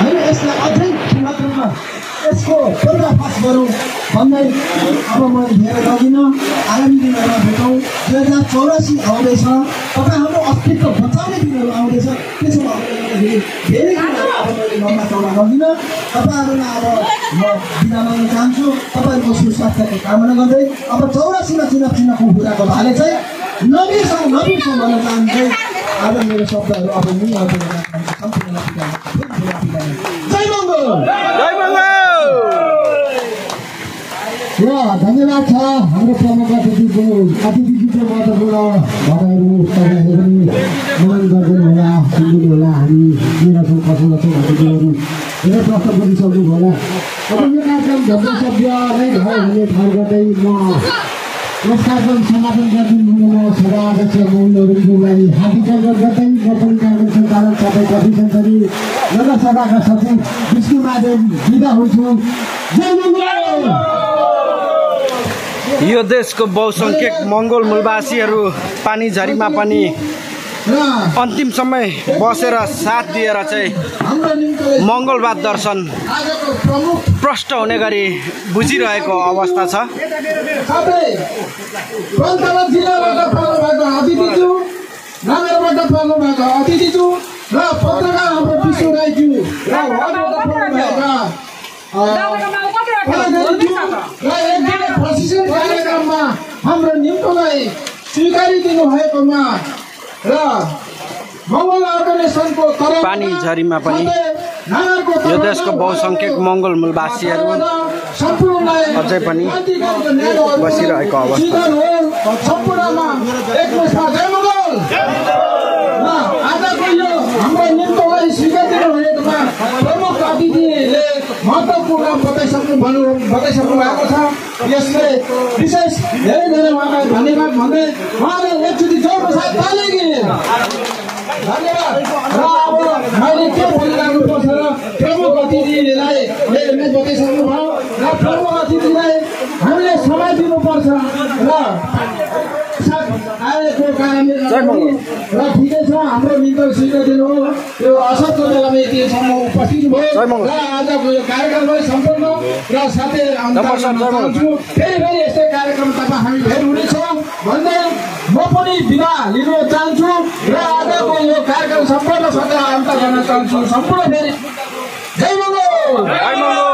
हामी यसलाई अझै मात्रामा यसको पर्दाफास गरौँ भन्दै अब म धेरै लगिनँ। आगामी दिनहरूमा भेटौँ। 2084 आउँदैछ, तपाईँहरूको अस्तित्व बचाउने दिनहरू आउँदैछ। त्यसो भए धेरै दिनहरू अब मैले लम्बा चौडा लगिनँ। तपाईँहरूलाई अब म बिदा माग्न चाहन्छु। तपाईँहरूको सुस्वास्थ्यको कामना गर्दै अब 84मा चुनाव चिन्हको कुराको भाले चाहिँ नबिर्सौँ भन्न चाहन्छु। आज मेरो शब्दहरू अब नि जय मङ्गल। ल धन्यवाद छ हाम्रो प्रमुख अतिथिको महत्त्वपूर्ण भनाइहरू तपाईँहरू पनि मनन गरिदिनु होला, सुनिदिनु होला। हामी के गर्छौँ कसो गर्छौँ भन्ने कुरोहरू धेरै प्रश्न गरिसक्नु होला। अब यो कार्यक्रम झन्डै सभ्य नै भयो भन्ने ठाउँ गर्दै म यस कार्यक्रम समापन गरिदिनु सभा अध्यक्ष मौलहरूलाई हार्दिक स्वागत गर्दै म पनि कार्यक्रम सञ्चालक सबै कविसन्तरी नगरसभाका सचिव विष्णु महादेव बिदा हुन्छु। जय मङ्गल। यो देशको बहुसङ्ख्यक मङ्गोल मूलवासीहरू पानी झरीमा पनि अन्तिम समय बसेर साथ दिएर चाहिँ मङ्गलबार दर्शन प्रष्ट हुने गरी बुझिरहेको अवस्था छ। हाम्रो निम्तोलाई स्वीकारिदिनु भएकोमा र मङ्गल अर्गनाइजेसनको पानी झरीमा पनि यो देशको बहुसङ्ख्यक मङ्गोल मूलवासीहरू अझै पनि बसिरहेको अवस्था सम्पूर्णमा एकमुष्टमा जय मङ्गल। आजको यो हाम्रो निम्तोलाई स्वीकारिदिनु भएकोमा प्रमुख अतिथिले महत्त्वपूर्ण बताइसक्नु भएको छ। यसले विशेष धेरै उहाँलाई धन्यवाद भन्दै उहाँले एकचोटि जोडको साथ ताली धन्यवाद। र अब मैले के बोलिरहेको पर्छ र प्रमुख अतिथिलाई बताइसक्नु भयो र प्रमुख अतिथिलाई हामीले समय दिनुपर्छ र आएको कारणले र ठिकै छ। हाम्रो निम्तो स्वीकारिदिनु हो। यो असत्य बेलामा यतिसम्म उपस्थित भयो र आजको यो कार्यक्रमलाई सम्पन्न र साथै फेरि यस्तै कार्यक्रम तपाईँ हामी भेट हुनेछौँ भन्दै म पनि बिदा लिन चाहन्छु र आजको यो कार्यक्रम सम्पन्न सकेर अन्त गर्न चाहन्छु। सम्पूर्ण फेरि जय मङ्गल।